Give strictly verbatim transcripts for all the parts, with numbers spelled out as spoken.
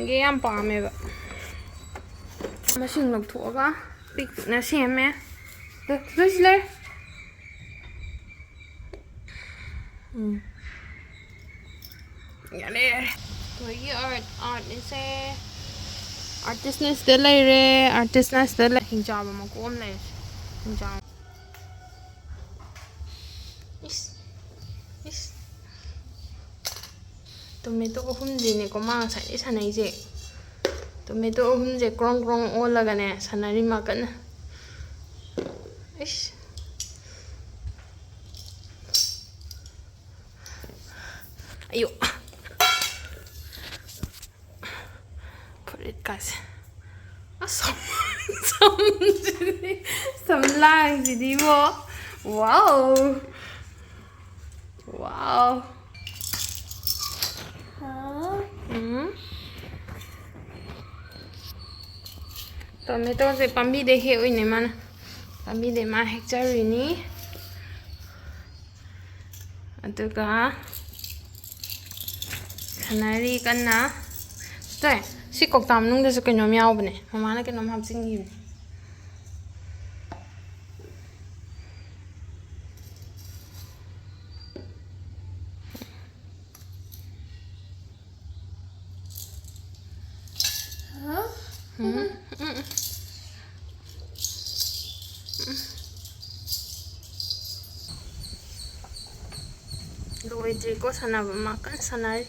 ꯒꯦ ꯌꯥꯝ ꯄꯥꯝꯃꯦꯕ꯫ ꯃꯁꯤꯡ ꯂꯧꯊꯣꯛꯑꯒ ꯄꯤꯛꯅ ꯁꯦꯝꯃꯦ꯫ ꯑꯗꯨ ꯂꯣꯏꯁꯤ ꯂꯩꯔꯦ꯫ ꯎꯝ꯫ ꯌꯥꯔꯦ, ꯌꯥꯔꯦ꯫ ꯑꯩꯈꯣꯏꯒꯤ art, artꯅꯤꯁꯦ꯫ Artistꯅ ꯁꯤꯗ ꯂꯩꯔꯦ, artistꯅ ꯁꯤꯗ ꯂꯩ-, ꯍꯤꯡꯆꯥꯕ ꯃꯀꯣꯛ ꯑꯃ ꯂꯩꯔꯦ꯫ ꯍꯤꯡꯆꯥꯕ꯫ ꯏꯁ, ꯏꯁ꯫ Tomato ꯑꯍꯨꯝꯁꯤꯅꯦꯀꯣ ꯃꯥ ꯉꯁꯥꯏꯗꯩ ꯁꯥꯟꯅꯩꯁꯦ꯫ Tomato ꯑꯍꯨꯝꯁꯦ ꯀ꯭ꯔꯣꯡ ꯀ꯭ꯔꯣꯡ ꯑꯣꯜꯂꯒꯅꯦ ꯁꯥꯟꯅꯔꯤ ꯃꯥ ꯀꯟꯅ꯫ ꯏꯁ꯫ ꯑꯌꯣ꯫ ꯐꯨꯔꯤꯠꯀꯥꯁꯦ꯫ ꯑꯁ, ꯁꯝ-, ꯁꯝꯁꯤꯗꯤ, ꯁꯝꯂꯥꯡꯁꯤꯗꯤꯕꯣ꯫ Wow꯫ Wow꯫ ꯎꯝ꯫ Tomatoꯁꯦ ꯄꯥꯝꯕꯤꯗꯩ ꯍꯦꯛꯎꯏꯅꯦ ꯃꯥꯅ꯫ ꯄꯥꯝꯕꯤꯗꯩ ꯃꯥ ꯍꯦꯛꯆꯔꯨꯏꯅꯤ꯫ ꯑꯗꯨꯒ ꯁꯥꯟꯅꯔꯤ ꯀꯟꯅ꯫ ꯁꯦ, ꯁꯤ ꯀꯧꯇꯥ ꯃꯅꯨꯡꯗꯁꯨ ꯀꯩꯅꯣꯝ ꯌꯥꯎꯕꯅꯦ꯫ ꯃꯃꯥꯅ ꯀꯩꯅꯣꯝ ꯍꯥꯞꯆꯤꯟꯈꯤꯕꯅꯦ꯫ ꯎꯝ, ꯎꯝ, ꯎꯝ꯫ ꯂꯣꯏꯗ꯭ꯔꯤꯀꯣ ꯁꯥꯟꯅꯕ, ꯃꯥ ꯀꯟꯅ ꯁꯥꯟꯅꯔꯤ꯫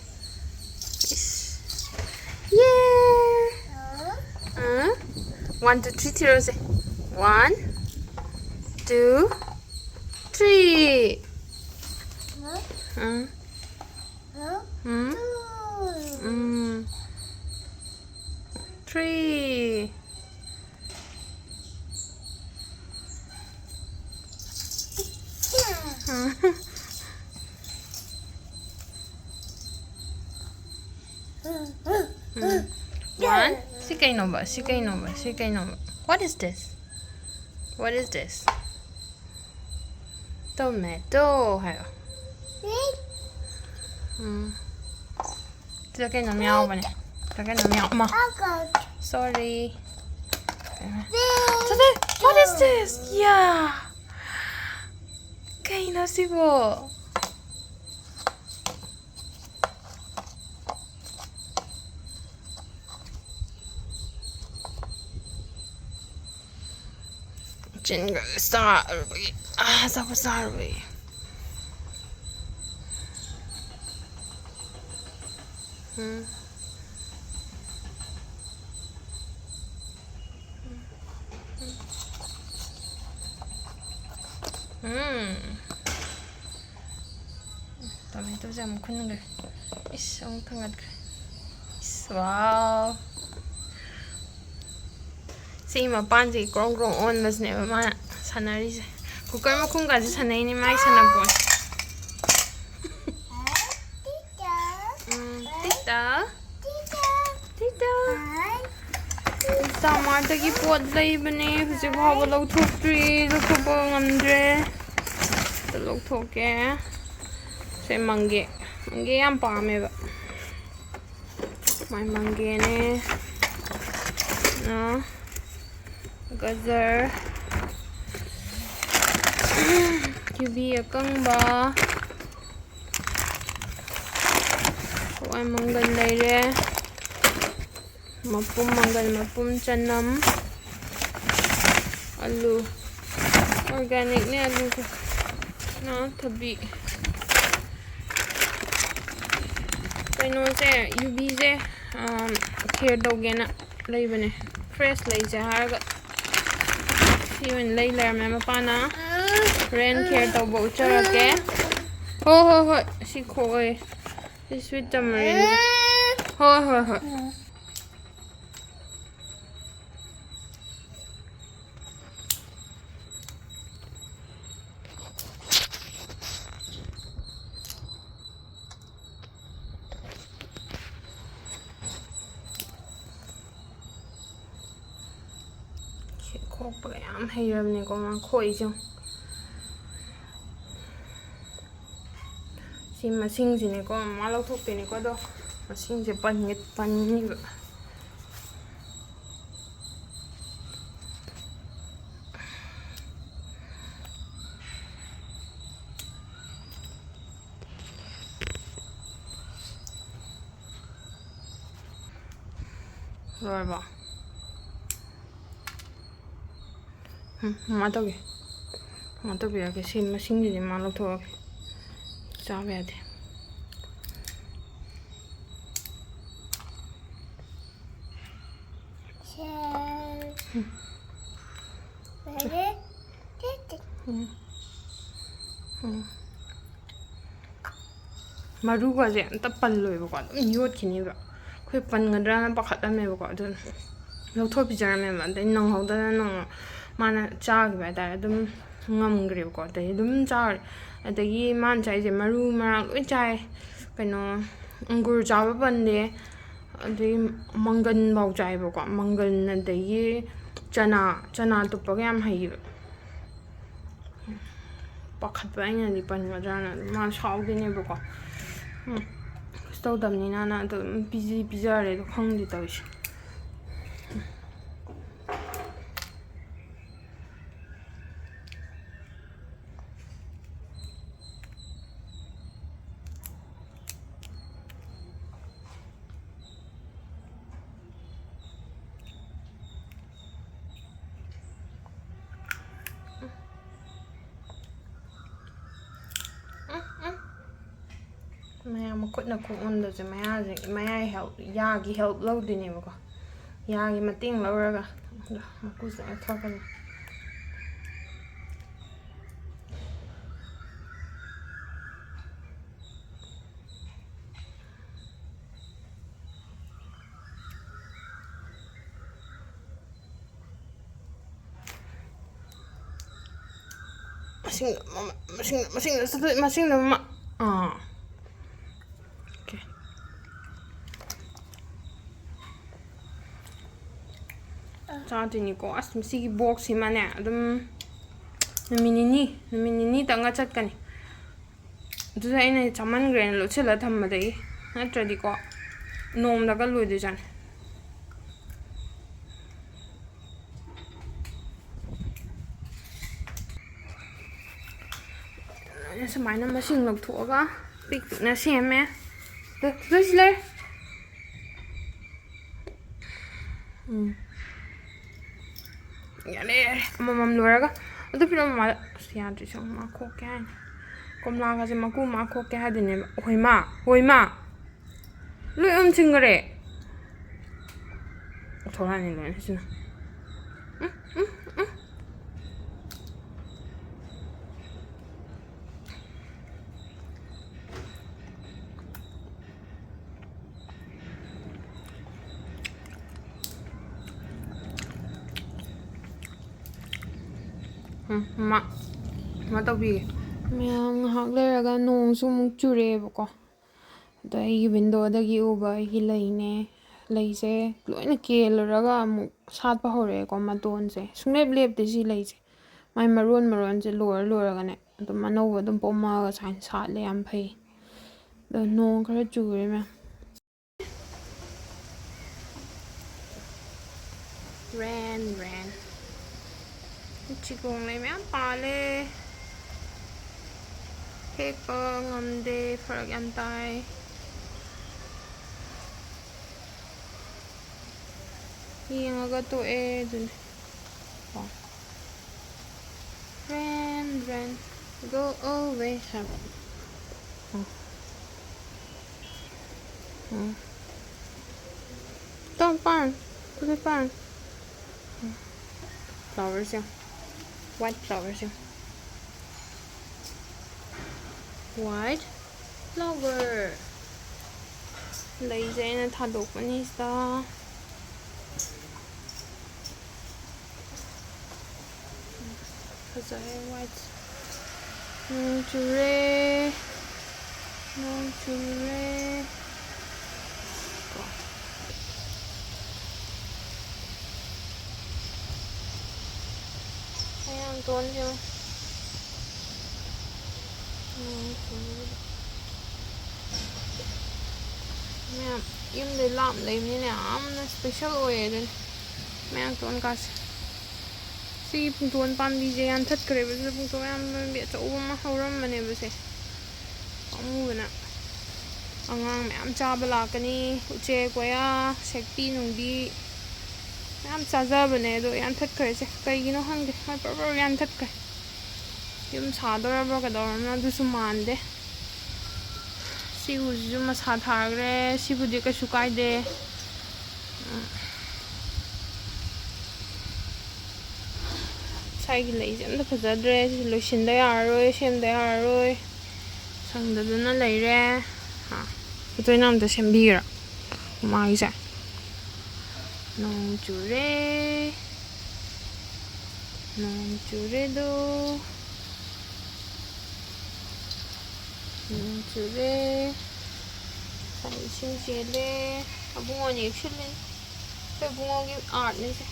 ꯏꯁ꯫ Yay! ꯑ? One, two, three ꯊꯤꯔꯣꯁꯦ꯫ One, two, three꯫ ꯎꯝ꯫ ꯎꯝ꯫ ꯎꯝ꯫ Three꯫ One. ꯁꯤ ꯀꯩꯅꯣꯕ? ꯁꯤ ꯀꯩꯅꯣꯕ? ꯁꯤ ꯀꯩꯅꯣꯕ? What is this? What is this? Tomato ꯍꯥꯏꯔꯣ꯫ ꯎꯝ꯫ ꯁꯤꯗ ꯀꯩꯅꯣꯝ ꯌꯥꯎꯕꯅꯦ꯫ ꯀꯩꯅꯣ ꯃꯌꯥꯝ ꯑꯃ꯫ Sorry. Today, what is this? Yeah. ꯀꯩꯅꯣ ꯁꯤꯕꯣ? ꯆꯤꯟꯒ ꯆꯥꯔꯨꯕꯒꯤ, ꯑꯥ, ꯑꯆꯥꯄꯣꯠ ꯆꯥꯔꯨꯕꯒꯤ꯫ ꯎꯝ꯫ ꯎꯝ꯫ ꯇꯣꯃꯦꯇꯣꯁꯦ ꯑꯃꯨꯛ ꯈꯨꯟꯈ꯭ꯔꯦ꯫ ꯏꯁ, ꯑꯃꯨꯛ ꯊꯥꯡꯒꯠꯈ꯭ꯔꯦ꯫ ꯏꯁ, wow꯫ ꯁꯤ ꯃꯄꯥꯟꯁꯤ ꯀ꯭ꯔꯣꯡ ꯀ꯭ꯔꯣꯡ ꯑꯣꯟꯕꯁꯤꯅꯦꯕ ꯃꯥꯅ ꯁꯥꯟꯅꯔꯤꯁꯦ꯫ ꯀꯨꯀꯔ ꯃꯈꯨꯝꯒꯁꯦ ꯁꯥꯟꯅꯩꯅꯦ ꯃꯥꯏ ꯁꯥꯟꯅꯄꯣꯠ꯫ ꯎꯝ, ꯇꯤꯇꯥ꯫ ꯇꯤꯇꯥ꯫ ꯇꯤꯇꯥ ꯃꯥꯔꯠꯇꯒꯤ ꯄꯣꯠ ꯂꯩꯕꯅꯦ꯫ ꯍꯧꯖꯤꯛ ꯐꯥꯎꯕ ꯂꯧꯊꯣꯛꯇ꯭ꯔꯤ꯫ ꯂꯧꯊꯣꯛꯄ ꯉꯝꯗ꯭ꯔꯦ꯫ ꯑꯗꯨ ꯂꯧꯊꯣꯛꯀꯦ꯫ ꯁꯦ ꯃꯪꯒꯦ꯫ ꯃꯪꯒꯦ ꯌꯥꯝ ꯄꯥꯝꯃꯦꯕ꯫ ꯃꯥꯏ ꯃꯪꯒꯦꯅꯦ꯫ ꯑ, ꯒꯖꯔ꯫ ꯌꯨꯕꯤ ꯑꯀꯪꯕ꯫ ꯍꯋꯥꯏ ꯃꯪꯒꯜ ꯂꯩꯔꯦ꯫ ꯃꯄꯨꯝ, ꯃꯪꯒꯜ ꯃꯄꯨꯝ, ꯆꯅꯝ, ꯑꯂꯨ꯫ Organicꯅꯦ ꯑꯂꯨꯁꯦ꯫ ꯅꯥ ꯊꯕꯤ꯫ ꯀꯩꯅꯣꯁꯦ, ꯌꯨꯕꯤꯁꯦ, ꯑꯝ, ꯈꯦꯔ ꯇꯧꯒꯦꯅ ꯂꯩꯕꯅꯦ꯫ Fresh ꯂꯩꯁꯦ ꯍꯥꯏꯔꯒ ꯁꯤ ꯑꯣꯏꯅ ꯂꯩ ꯂꯩꯔꯝꯃꯦ ꯃꯄꯥꯅ꯫ ꯍꯣꯔꯦꯟ ꯈꯦꯔ ꯇꯧꯕ ꯎꯠꯆꯔꯛꯀꯦ꯫ ꯍꯣ, ꯍꯣ, ꯍꯣꯏ꯫ ꯁꯤ ꯈꯣꯛꯑꯣꯏ꯫ ꯁꯤ sweet tamarind꯫ ꯍꯣꯏ, ꯍꯣꯏ, ꯍꯣꯏ꯫ ꯈꯦ-, ꯈꯣꯛꯄꯒ ꯌꯥꯝ ꯍꯩꯔꯕꯅꯦꯀꯣ ꯃꯥ ꯈꯣꯛꯏꯁꯦ ꯌꯦꯡꯉꯣ꯫ ꯁꯤ ꯃꯁꯤꯡꯁꯤꯅꯦꯀꯣ ꯃꯥ ꯂꯧꯊꯣꯛꯇꯣꯏꯅꯦꯀꯣ꯫ ꯑꯗꯣ ꯃꯁꯤꯡꯁꯦ ꯄꯟꯒꯦ ꯄꯟꯅꯤꯕ꯫ ꯂꯣꯏꯔꯕꯣ? ꯎꯝ, ꯃꯃꯥ ꯇꯧꯒꯦ꯫ ꯃꯃꯥ ꯇꯧꯕꯤꯔꯛꯀꯦ꯫ ꯁꯤ ꯃꯁꯤꯡꯁꯤꯗꯤ ꯃꯥ ꯂꯧꯊꯣꯛꯑꯒꯦ꯫ ꯆꯥꯕ ꯌꯥꯗꯦ꯫ ꯎꯝ꯫ ꯎꯝ꯫ ꯃꯔꯨꯒꯁꯦ ꯑꯝꯇ ꯄꯜꯂꯣꯏꯕꯀꯣ, ꯑꯗꯨꯝ ꯌꯣꯠꯈꯤꯅꯦꯕ꯫ ꯑꯩꯈꯣꯏ ꯄꯟꯒꯗ꯭ꯔꯥꯅ ꯄꯥꯈꯠꯂꯝꯃꯦꯕꯀꯣ, ꯑꯗꯨꯅ ꯂꯧꯊꯣꯛꯄꯤꯖꯔꯝꯃꯦꯕ꯫ ꯑꯗꯩ ꯅꯪꯍꯧꯗꯅ ꯅꯣꯡꯃ ꯃꯥꯅ ꯆꯥꯈꯤꯕ ꯍꯥꯏꯇꯥꯔꯦ, ꯑꯗꯨꯝ ꯉꯝꯈ꯭ꯔꯦꯕꯀꯣ꯫ ꯑꯗꯩ ꯑꯗꯨꯝ ꯆꯥꯔꯦ꯫ ꯑꯗꯒꯤ ꯃꯥꯅ ꯆꯥꯏꯁꯦ ꯃꯔꯨ ꯃꯔꯥꯡ ꯂꯣꯏ ꯆꯥꯏ꯫ ꯀꯩꯅꯣ, ꯑꯪꯒꯨꯔ ꯆꯥꯕ ꯄꯟꯗꯦ꯫ ꯑꯗꯩ ꯃꯪꯒꯟꯐꯥꯎ ꯆꯥꯏꯕꯀꯣ꯫ ꯃꯪꯒꯟ, ꯑꯗꯒꯤ ꯆꯅꯥ, ꯆꯅꯥ ꯇꯨꯞꯄꯒ ꯌꯥꯝ ꯍꯩꯌꯦꯕ꯫ ꯄꯥꯈꯠꯄ ꯑꯩꯅꯗꯤ ꯄꯟꯒꯗ꯭ꯔꯥꯅ꯫ ꯑꯗꯨꯝ ꯃꯥ ꯁꯥꯎꯗꯣꯏꯅꯦꯕꯀꯣ꯫ ꯎꯝ꯫ ꯀꯩꯁꯨ ꯇꯧꯗꯕꯅꯤꯅꯅ ꯑꯗꯨꯝ ꯄꯤꯖꯤ-, ꯄꯤꯖꯔꯦ꯫ ꯑꯗꯣ ꯈꯪꯗꯦ ꯇꯧꯔꯤꯁꯦ꯫ ꯃꯌꯥ ꯃꯈꯨꯠꯅ ꯈꯣꯛ ꯉꯝꯗꯕꯁꯦ ꯃꯌꯥꯁꯦ, ꯃꯌꯥꯒꯤ help, ꯌꯥꯒꯤ help ꯂꯧꯗꯣꯏꯅꯦꯕꯀꯣ꯫ ꯌꯥꯒꯤ ꯃꯇꯦꯡ ꯂꯧꯔꯒ ꯑꯗꯣ ꯃꯀꯨꯁꯦ ꯂꯧꯊꯣꯛꯀꯅꯤ꯫ ꯃꯁꯤꯡꯗꯣ ꯃꯃ-, ꯃꯁꯤꯡꯗꯣ, ꯃꯁꯤꯡꯗꯣ ꯆꯠꯊꯣꯛ-, ꯃꯁꯤꯡꯗꯣ ꯃ-, ꯑꯥ꯫ Okay꯫ ꯆꯥꯗꯣꯏꯅꯤꯀꯣ꯫ ꯑꯁ, ꯃꯁꯤꯒꯤ box ꯁꯤꯃꯅꯦ, ꯑꯗꯨꯝ ꯅꯨꯃꯤꯠ ꯅꯤꯅꯤ, ꯅꯨꯃꯤꯠ ꯅꯤꯅꯤꯇꯪꯒ ꯆꯠꯀꯅꯤ꯫ ꯑꯗꯨꯗ ꯑꯩꯅ ꯆꯥꯃꯟꯈ꯭ꯔꯦꯅ ꯂꯣꯠꯁꯤꯜꯂ ꯊꯝꯕꯗꯒꯤ, ꯅꯠꯇ꯭ꯔꯗꯤꯀꯣ, ꯅꯣꯡꯃꯗꯒ ꯂꯣꯏꯗꯣꯏꯖꯥꯠꯅꯤ꯫ ꯑꯩꯅ ꯁꯨꯃꯥꯏꯅ ꯃꯁꯤꯡ ꯂꯧꯊꯣꯛꯑꯒ ꯄꯤꯛ ꯄꯤꯛꯅ ꯁꯦꯝꯃꯦ꯫ ꯑꯗꯨ ꯂꯣꯏꯁꯤ ꯂꯩꯔꯦ꯫ ꯎꯝ꯫ ꯌꯥꯔꯦ, ꯌꯥꯔꯦ꯫ ꯑꯃꯃꯝ ꯂꯣꯏꯔꯒ꯫ ꯑꯗꯨ ꯄꯤꯔꯛꯑꯣ ꯃꯃꯥꯗ꯫ ꯑꯁ, ꯌꯥꯗ꯭ꯔꯤ, ꯁꯦ ꯃꯥ ꯈꯣꯛꯀꯦ ꯍꯥꯏꯅꯤ꯫ ꯀꯣꯝꯂꯥꯒꯁꯦ ꯃꯀꯨ ꯃꯥ ꯈꯣꯛꯀꯦ ꯍꯥꯏꯗꯣꯏꯅꯦꯕ꯫ ꯍꯣꯏ ꯃꯥ, ꯍꯣꯏ ꯃꯥ꯫ ꯂꯣꯏ ꯑꯣꯟꯁꯤꯟꯈꯔꯦ꯫ ꯊꯣꯔꯛꯑꯅꯤ ꯂꯣꯏꯅ ꯁꯤꯅ꯫ ꯎꯝ, ꯎꯝ, ꯎꯝ꯫ ꯎꯝ, ꯃꯥ, ꯃꯥ ꯇꯧꯕꯤꯒꯦ꯫ ꯃꯌꯥꯝ ꯉꯥꯏꯍꯥꯛ ꯂꯩꯔꯒ ꯅꯣꯡꯁꯨ ꯑꯃꯨꯛ ꯆꯨꯔꯛꯑꯦꯕꯀꯣ꯫ ꯑꯗꯣ ꯑꯩꯒꯤ ꯋꯤꯟꯗꯣꯗꯒꯤ ꯎꯕ ꯑꯩꯒꯤ ꯂꯩꯅꯦ꯫ ꯂꯩꯁꯦ ꯂꯣꯏꯅ ꯀꯦꯜꯂꯨꯔꯒ ꯑꯃꯨꯛ ꯁꯥꯠꯄ ꯍꯧꯔꯛꯑꯦꯀꯣ, ꯃꯇꯣꯟꯁꯦ꯫ ꯁꯨꯡꯂꯦꯞ ꯂꯦꯞꯇꯦ ꯁꯤ ꯂꯩꯁꯦ꯫ ꯃꯥꯏ ꯃꯔꯣꯟ ꯃꯔꯣꯟꯁꯦ ꯂꯣꯏꯔ ꯂꯣꯏꯔꯒꯅꯦ ꯑꯗꯨꯝ ꯑꯅꯧꯕ ꯑꯗꯨꯝ ꯄꯣꯝꯃꯛꯑꯒ ꯁꯨꯃꯥꯏꯅ ꯁꯥꯠꯂꯦ, ꯌꯥꯝ ꯐꯩ꯫ ꯑꯗꯣ ꯅꯣꯡ ꯈꯔ ꯆꯨꯔꯦ ꯃꯌꯥꯝ꯫ Rain, rain꯫ ꯆꯤꯒꯣꯡ ꯂꯩ ꯃꯌꯥꯝ ꯄꯥꯜꯂꯦ꯫ ꯍꯦꯛꯄ ꯉꯝꯗꯦ, ꯐꯔꯛ ꯌꯥꯝ ꯇꯥꯏ꯫ ꯌꯦꯡꯉꯒ ꯇꯣꯛꯑꯦ ꯑꯗꯨꯅꯦ꯫ ꯀꯣ꯫ Rain, rain, go away ꯍꯥꯏꯕ꯫ ꯎꯝ꯫ ꯎꯝ꯫ Don't burn. Put it burn. Um. Flowers say. White flowers say. White flower꯫ ꯂꯩꯁꯦ ꯑꯩꯅ ꯊꯥꯗꯣꯛꯄꯅꯤ ꯁꯤꯗ꯫ ꯐꯖꯔꯦ white꯫ ꯅꯣꯡ ꯆꯨꯔꯦ꯫ ꯅꯣꯡ ꯆꯨꯔꯦ꯫ ꯀꯣ꯫ ꯃꯌꯥꯝ ꯇꯣꯟꯁꯦ ꯌꯦꯡꯉꯨ꯫ ꯅꯣꯡ ꯆꯨꯔꯦ꯫ ꯃꯌꯥꯝ꯫ ꯌꯨꯝꯗꯩ ꯂꯥꯞꯅ ꯂꯩꯕꯅꯤꯅ ꯌꯥꯝꯅ ꯏꯁꯄꯦꯁꯦꯜ ꯑꯣꯏꯌꯦ ꯑꯗꯨꯅꯤ ꯃꯌꯥꯡꯇꯣꯟ ꯀꯥꯁꯦ꯫ ꯁꯤꯒꯤ ꯄꯨꯡꯇꯣꯟ ꯄꯥꯝꯕꯤꯁꯦ ꯌꯥꯟꯊꯠꯈ꯭ꯔꯦꯕ꯫ ꯁꯤꯗ ꯄꯨꯡꯇꯣꯟ ꯃꯌꯥꯝ ꯄꯥꯝꯕꯤ ꯑꯆꯧꯕ ꯑꯃ ꯍꯧꯔꯝꯕꯅꯦꯕ ꯁꯦ꯫ ꯄꯥꯝꯃꯨꯕꯅ꯫ ꯑꯉꯥꯡ ꯃꯌꯥꯝ ꯆꯥꯕ ꯂꯥꯛꯀꯅꯤ꯫ ꯎꯆꯦꯛ ꯋꯥꯌꯥ, ꯁꯦꯛꯄꯤ ꯅꯨꯡꯕꯤ ꯃꯌꯥꯝ ꯆꯥꯖꯕꯅꯦ꯫ ꯑꯗꯣ ꯌꯥꯟꯊꯠꯈ꯭ꯔꯦꯁꯦ꯫ ꯀꯩꯒꯤꯅꯣ ꯈꯪꯗꯦ꯫ ꯃꯣꯏ ꯄ꯭ꯔꯞ ꯄ꯭ꯔꯞ ꯌꯥꯟꯊꯠꯈ꯭ꯔꯦ꯫ ꯌꯨꯝ ꯁꯥꯗꯣꯔꯕ꯭ꯔꯥ ꯀꯩꯗꯧꯔꯕꯅꯣ ꯑꯗꯨꯁꯨ ꯃꯥꯟꯗꯦ꯫ ꯁꯤꯒꯨꯝꯕꯁꯤꯁꯨ ꯃꯁꯥ ꯊꯥꯈ꯭ꯔꯦ꯫ ꯁꯤꯕꯨꯗꯤ ꯀꯩꯁꯨ ꯀꯥꯏꯗꯦ꯫ ꯎꯝ꯫ ꯁ꯭ꯋꯥꯏꯒꯤ ꯂꯩꯁꯦ ꯑꯝꯇ ꯐꯖꯗ꯭ꯔꯦ꯫ ꯁꯤ ꯂꯣꯏꯁꯤꯟꯗ ꯌꯥꯔꯔꯣꯏ, ꯁꯦꯝꯗ ꯌꯥꯔꯔꯣꯏ꯫ ꯁꯪꯗꯗꯅ ꯂꯩꯔꯦ꯫ ꯍꯥ, ꯐꯣꯇꯣꯅ ꯑꯝꯇ ꯁꯦꯝꯕꯤꯒꯦꯔꯥ? ꯃꯥꯒꯤꯁꯦ꯫ ꯅꯣꯡ ꯆꯨꯔꯦ꯫ ꯅꯣꯡ ꯆꯨꯔꯦꯗꯣ꯫ ꯅꯣꯡ ꯆꯨꯔꯦ꯫ ꯁ꯭ꯋꯥꯏ ꯏꯁꯤꯡ ꯆꯦꯜꯂꯦ꯫ ꯑꯕꯨꯡꯉꯣꯅ ꯌꯦꯛꯁꯤꯜꯂꯤ꯫ ꯑꯩꯈꯣꯏ ꯏꯕꯨꯡꯉꯣꯒꯤ ꯑꯥꯔꯠꯅꯤꯁꯦ꯫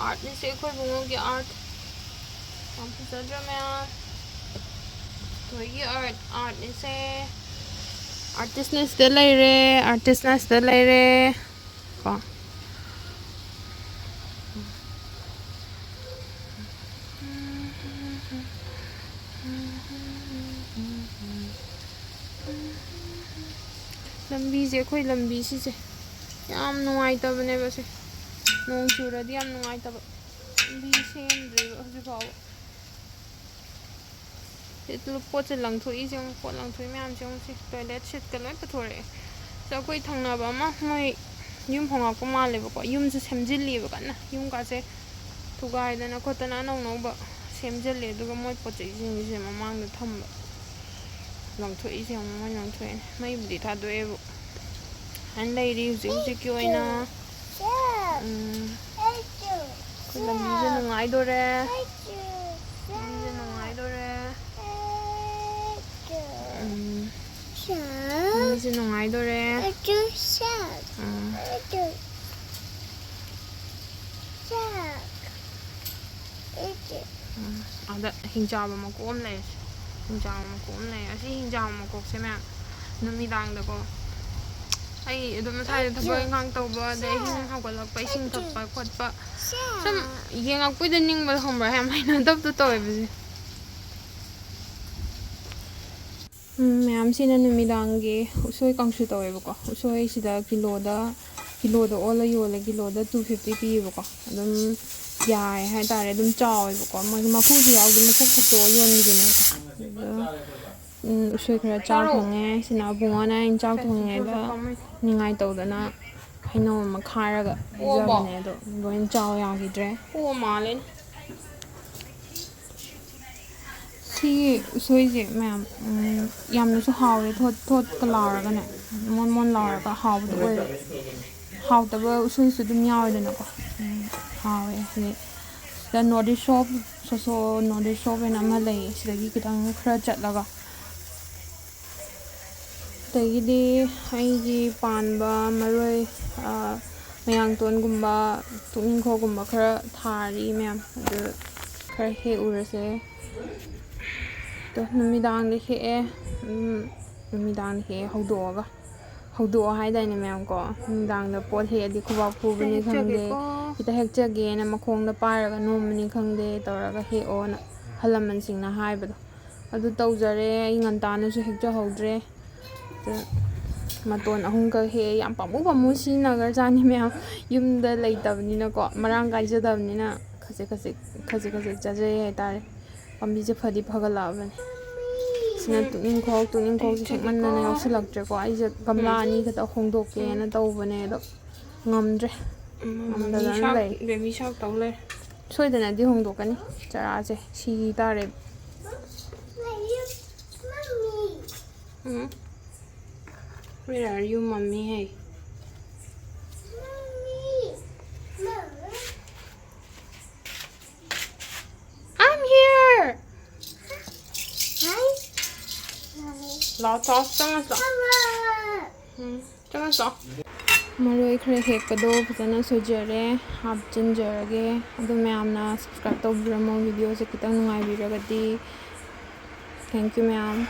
ꯑꯥꯔꯠꯅꯤꯁꯦ ꯑꯩꯈꯣꯏ ꯏꯕꯨꯡꯉꯣꯒꯤ ꯑꯥꯔꯠ꯫ ꯌꯥꯝ ꯐꯖꯗ꯭ꯔꯥ ꯃꯌꯥꯝ? ꯊꯣꯏꯒꯤ ꯑꯥꯔꯠ, ꯑꯥꯔꯠꯅꯤꯁꯦ꯫ ꯑꯥꯔꯇꯤꯁꯅ ꯁꯤꯗ ꯂꯩꯔꯦ, ꯑꯥꯔꯇꯤꯁꯅ ꯁꯤꯗ ꯂꯩꯔꯦ꯫ ꯀꯣ꯫ ꯂꯝꯕꯤꯁꯦ, ꯑꯩꯈꯣꯏ ꯂꯝꯕꯤꯁꯤꯁꯦ ꯌꯥꯝ ꯅꯨꯡꯉꯥꯏꯇꯕꯅꯦꯕ ꯁꯦ꯫ ꯅꯣꯡ ꯆꯨꯔꯗꯤ ꯌꯥꯝ ꯅꯨꯡꯉꯥꯏꯇꯕ꯫ ꯂꯝꯕꯤ ꯁꯦꯝꯗ꯭ꯔꯤꯕ ꯍꯧꯖꯤꯛ ꯐꯥꯎꯕ꯫ ꯁꯤ ꯄꯣꯠꯁꯦ ꯂꯪꯊꯣꯛꯏꯁꯦ ꯌꯦꯡꯉꯨ, ꯄꯣꯠ ꯂꯪꯊꯣꯛꯏ ꯃꯌꯥꯝꯁꯦ ꯌꯦꯡꯉꯨ, ꯁꯤ toilet seat ꯀ ꯂꯣꯏ ꯄꯨꯊꯣꯔꯛꯑꯦ꯫ ꯁꯤꯗ ꯑꯩꯈꯣꯏ ꯊꯪꯅꯕ ꯑꯃ ꯃꯣꯏ ꯌꯨꯝ ꯍꯣꯡꯉꯛꯄ ꯃꯥꯜꯂꯦꯕꯀꯣ, ꯌꯨꯝꯁꯨ ꯁꯦꯝꯖꯤꯜꯂꯤꯑꯕ ꯀꯟꯅ, ꯌꯨꯝ ꯀꯥꯁꯦ ꯊꯨꯒꯥꯏꯗꯅ ꯈꯣꯠꯇꯅ ꯑꯅꯧ ꯑꯅꯧꯕ ꯁꯦꯝꯖꯤꯜꯂꯦ꯫ ꯑꯗꯨꯒ ꯃꯣꯏ ꯄꯣꯠ ꯆꯩꯁꯤꯡꯁꯦ ꯃꯃꯥꯡꯗ ꯊꯝꯕ, ꯂꯪꯊꯣꯛꯏꯁꯦ ꯌꯦꯡꯉꯨ, ꯃꯣꯏ ꯂꯪꯊꯣꯛꯑꯦ, ꯃꯩꯕꯨꯗꯤ ꯊꯥꯗꯣꯛꯑꯦꯕꯨ꯫ ꯍꯥꯏꯅ ꯂꯩꯔꯤ ꯍꯧꯖꯤꯛ ꯍꯧꯖꯤꯛꯀꯤ ꯑꯣꯏꯅ꯫ ꯎꯝ, ꯑꯩꯈꯣꯏ ꯂꯝꯕꯤꯁꯦ ꯅꯨꯡꯉꯥꯏꯗꯣꯔꯦ꯫ ꯂꯝꯕꯤꯁꯦ ꯅꯨꯡꯉꯥꯏꯗꯣꯔꯦ꯫ ꯎꯝ, ꯂꯝꯕꯤꯁꯦ ꯅꯨꯡꯉꯥꯏꯗꯣꯔꯦ꯫ ꯎꯝ꯫ ꯎꯝ, ꯑꯗ ꯍꯤꯡꯆꯥꯕ ꯃꯀꯣꯛ ꯑꯃ ꯂꯩꯔꯦ꯫ ꯍꯤꯡꯆꯥꯕ ꯃꯀꯣꯛ ꯑꯃ ꯂꯩꯔꯦ꯫ ꯑꯁꯤ ꯍꯤꯡꯆꯥꯕ ꯃꯀꯣꯛꯁꯦ ꯃꯌꯥꯝ ꯅꯨꯃꯤꯗꯥꯡꯗꯀꯣ ꯑꯩ ꯑꯗꯨꯝ ꯃꯁꯥꯗ ꯊꯕꯛ ꯏꯪꯈꯥꯡ ꯇꯧꯕ, ꯑꯗꯩ ꯑꯍꯤꯡ ꯍꯧꯒꯠꯂꯛꯄ, ꯏꯁꯤꯡ ꯊꯛꯄ ꯈꯣꯠꯄ, ꯁꯨꯝ ꯌꯦꯡꯉꯛꯄꯩꯗ ꯅꯤꯡꯕꯗ ꯈꯪꯕ꯭ꯔꯥ, ꯌꯥꯝ ꯍꯩꯅꯗꯕꯗꯣ ꯇꯧꯋꯦꯕ ꯁꯤ꯫ ꯎꯝ, ꯃꯌꯥꯝꯁꯤꯅ ꯅꯨꯃꯤꯗꯥꯡꯒꯤ ꯎꯁꯣꯏ ꯀꯥꯡꯁꯨ ꯇꯧꯋꯦꯕꯀꯣ꯫ ꯎꯁꯣꯏꯁꯤꯗ ꯀꯤꯂꯣꯗ, ꯀꯤꯂꯣꯗ ꯑꯣꯜꯂ ꯌꯣꯜꯂꯦ, ꯀꯤꯂꯣꯗ two fifty ꯄꯤꯌꯦꯕꯀꯣ꯫ ꯑꯗꯨꯝ ꯌꯥꯏ ꯍꯥꯏꯇꯥꯔꯦ, ꯑꯗꯨꯝ ꯆꯥꯎꯋꯦꯕꯀꯣ꯫ ꯃꯣꯏꯒꯤ ꯃꯀꯨꯁꯨ ꯌꯥꯎꯗꯦ, ꯃꯀꯨ ꯈꯣꯛꯇꯣꯛꯑ ꯌꯣꯟꯕꯤꯗꯨꯅꯦꯕꯀꯣ꯫ ꯑꯗꯣ, ꯎꯝ, ꯎꯁꯣꯏ ꯈꯔ ꯆꯥ ꯐꯪꯉꯦ꯫ ꯁꯤꯅ ꯑꯕꯨꯡꯉꯣꯅ ꯑꯩꯅ ꯆꯥꯛ ꯊꯣꯡꯉꯤꯉꯩꯗ ꯅꯤꯡꯉꯥꯏ ꯇꯧꯗꯅ ꯍꯩꯅꯧ ꯑꯃ ꯈꯥꯏꯔꯒ ꯄꯤꯖꯕꯅꯦ꯫ ꯑꯗꯣ ꯂꯣꯏꯅ ꯆꯥꯎ ꯌꯥꯈꯤꯗ꯭ꯔꯦ꯫ ꯁꯤꯒꯤ ꯎꯁꯣꯏꯁꯦ ꯃꯌꯥꯝ, ꯎꯝ, ꯌꯥꯝꯅꯁꯨ ꯍꯥꯎꯋꯦ, ꯊꯣꯠ ꯊꯣꯠꯀ ꯂꯥꯎꯔꯒꯅꯦ, ꯃꯣꯟ ꯃꯣꯟ ꯂꯥꯎꯔꯒ ꯍꯥꯎꯕꯗꯣ ꯑꯣꯏꯌꯦ꯫ ꯍꯥꯎꯇꯕ ꯎꯁꯣꯏꯁꯨ ꯑꯗꯨꯝ ꯌꯥꯎꯋꯦꯗꯅꯀꯣ꯫ ꯎꯝ, ꯍꯥꯎꯋꯦ꯫ ꯑꯗꯩ ꯁꯤꯗ North East Shop, ꯁꯣꯁꯣ North East Shop ꯍꯥꯏꯅ ꯑꯃ ꯂꯩꯌꯦ, ꯁꯤꯗꯒꯤ ꯈꯤꯇꯪ ꯈꯔ ꯆꯠꯂꯒ꯫ ꯑꯗꯒꯤꯗꯤ ꯑꯩꯒꯤ ꯄꯥꯟꯕ ꯃꯔꯣꯏ, ꯑ, ꯃꯌꯥꯡꯇꯣꯟꯒꯨꯝꯕ, ꯇꯨꯅꯤꯡꯈꯣꯛꯀꯨꯝꯕ ꯈꯔ ꯊꯥꯔꯤ ꯃꯌꯥꯝ, ꯑꯗꯨ ꯈꯔ ꯍꯦꯛꯎꯔꯁꯦ꯫ ꯑꯗꯣ ꯅꯨꯃꯤꯗꯥꯡꯗ ꯍꯦꯛꯑꯦ, ꯎꯝ, ꯅꯨꯃꯤꯗꯥꯡꯗ ꯍꯦꯛꯑꯦ ꯍꯧꯗꯣꯛꯑꯒ꯫ ꯍꯧꯗꯣꯛꯑꯣ ꯍꯥꯏꯗꯥꯏꯅꯦ ꯃꯌꯥꯝ ꯀꯣ? ꯅꯨꯡꯗꯥꯡꯗ ꯄꯣꯠ ꯍꯦꯛꯑꯗꯤ ꯈꯨꯕꯥꯛ ꯈꯨꯕꯅꯤ ꯈꯪꯗꯦ, ꯍꯦꯛꯆꯒꯦꯀꯣ꯫ ꯈꯤꯇ ꯍꯦꯛꯆꯒꯦꯅ ꯃꯈꯣꯡꯗ ꯄꯥꯏꯔꯒ ꯅꯣꯝꯕꯅꯤ ꯈꯪꯗꯦ ꯇꯧꯔꯒ ꯍꯦꯛꯑꯣꯅ ꯑꯍꯜ ꯂꯃꯟꯁꯤꯡꯅ ꯍꯥꯏꯕꯗꯣ꯫ ꯑꯗꯨ ꯇꯧꯖꯔꯦ꯫ ꯑꯩ ꯉꯟꯇꯥꯅꯁꯨ ꯍꯦꯛꯆꯍꯧꯗ꯭ꯔꯦ꯫ ꯑꯗ ꯃꯇꯣꯟ ꯑꯍꯨꯝꯈꯛ ꯍꯦꯛꯑꯦ꯫ ꯌꯥꯝ ꯄꯥꯝꯃꯨ ꯄꯥꯝꯃꯨ ꯁꯤꯖꯤꯟꯅꯈ꯭ꯔꯖꯥꯠꯅꯤ ꯃꯌꯥꯝ꯫ ꯌꯨꯝꯗ ꯂꯩꯇꯕꯅꯤꯅꯀꯣ, ꯃꯔꯥꯡ ꯀꯥꯏꯖꯗꯕꯅꯤꯅ ꯈꯖꯤꯛ ꯈꯖꯤꯛ, ꯈꯖꯤꯛ ꯈꯖꯤꯛ ꯆꯥꯖꯩ ꯍꯥꯏꯇꯥꯔꯦ꯫ ꯄꯥꯝꯕꯤꯁꯦ ꯐꯗꯤ ꯐꯒꯠꯂꯛꯑꯕꯅꯤ꯫ ꯁꯤꯅ ꯎꯝ꯫ ꯇꯨꯅꯤꯡꯈꯣꯛ, ꯇꯨꯅꯤꯡꯈꯣꯛꯁꯦ ꯍꯦꯛꯆꯒꯦꯀꯣ꯫ ꯍꯦꯛꯃꯟꯗꯅ ꯌꯥꯎꯁꯜꯂꯛꯇ꯭ꯔꯦꯀꯣ꯫ ꯑꯩꯁꯦ ꯒꯝꯂꯥ ꯎꯝ꯫ ꯑꯅꯤ ꯈꯛꯇ ꯍꯣꯡꯗꯣꯛꯀꯦꯅ ꯎꯝ꯫ ꯇꯧꯕꯅꯦ, ꯑꯗꯣ ꯉꯝꯗ꯭ꯔꯦ꯫ ꯎꯝ, ꯉꯝꯗꯗꯅ ꯃꯃꯤ ꯁꯥꯎ-, ꯂꯩ꯫ ꯕꯦꯕꯤ ꯁꯥꯎ ꯇꯧ ꯂꯩꯔꯦ꯫ ꯁꯣꯏꯗꯅꯗꯤ ꯍꯣꯡꯗꯣꯛꯀꯅꯤ꯫ ꯆꯔꯥꯁꯦ ꯁꯤ ꯇꯥꯔꯦ꯫ ꯎꯝ꯫ Where are you, mommy? Hey. I'm here. ꯂꯥꯛꯑꯣ, ꯆꯪꯉꯁꯤ ꯂꯥꯛꯑꯣ꯫ ꯎꯝ, ꯆꯪꯉꯁꯤ ꯂꯥꯛꯑꯣ꯫ ꯃꯔꯣꯏ ꯈꯔ ꯍꯦꯛꯄꯗꯣ ꯐꯖꯅ ꯁꯣꯏꯖꯔꯦ, ꯍꯥꯞꯆꯤꯟꯖꯔꯒꯦ꯫ ꯑꯗꯣ ꯃꯌꯥꯝꯅ subscribe ꯇꯧꯕꯤꯔꯝꯃꯣ, video ꯁꯦ ꯈꯤꯇꯪ ꯅꯨꯡꯉꯥꯏꯕꯤꯔꯒꯗꯤ꯫ Thank you ꯃꯌꯥꯝ꯫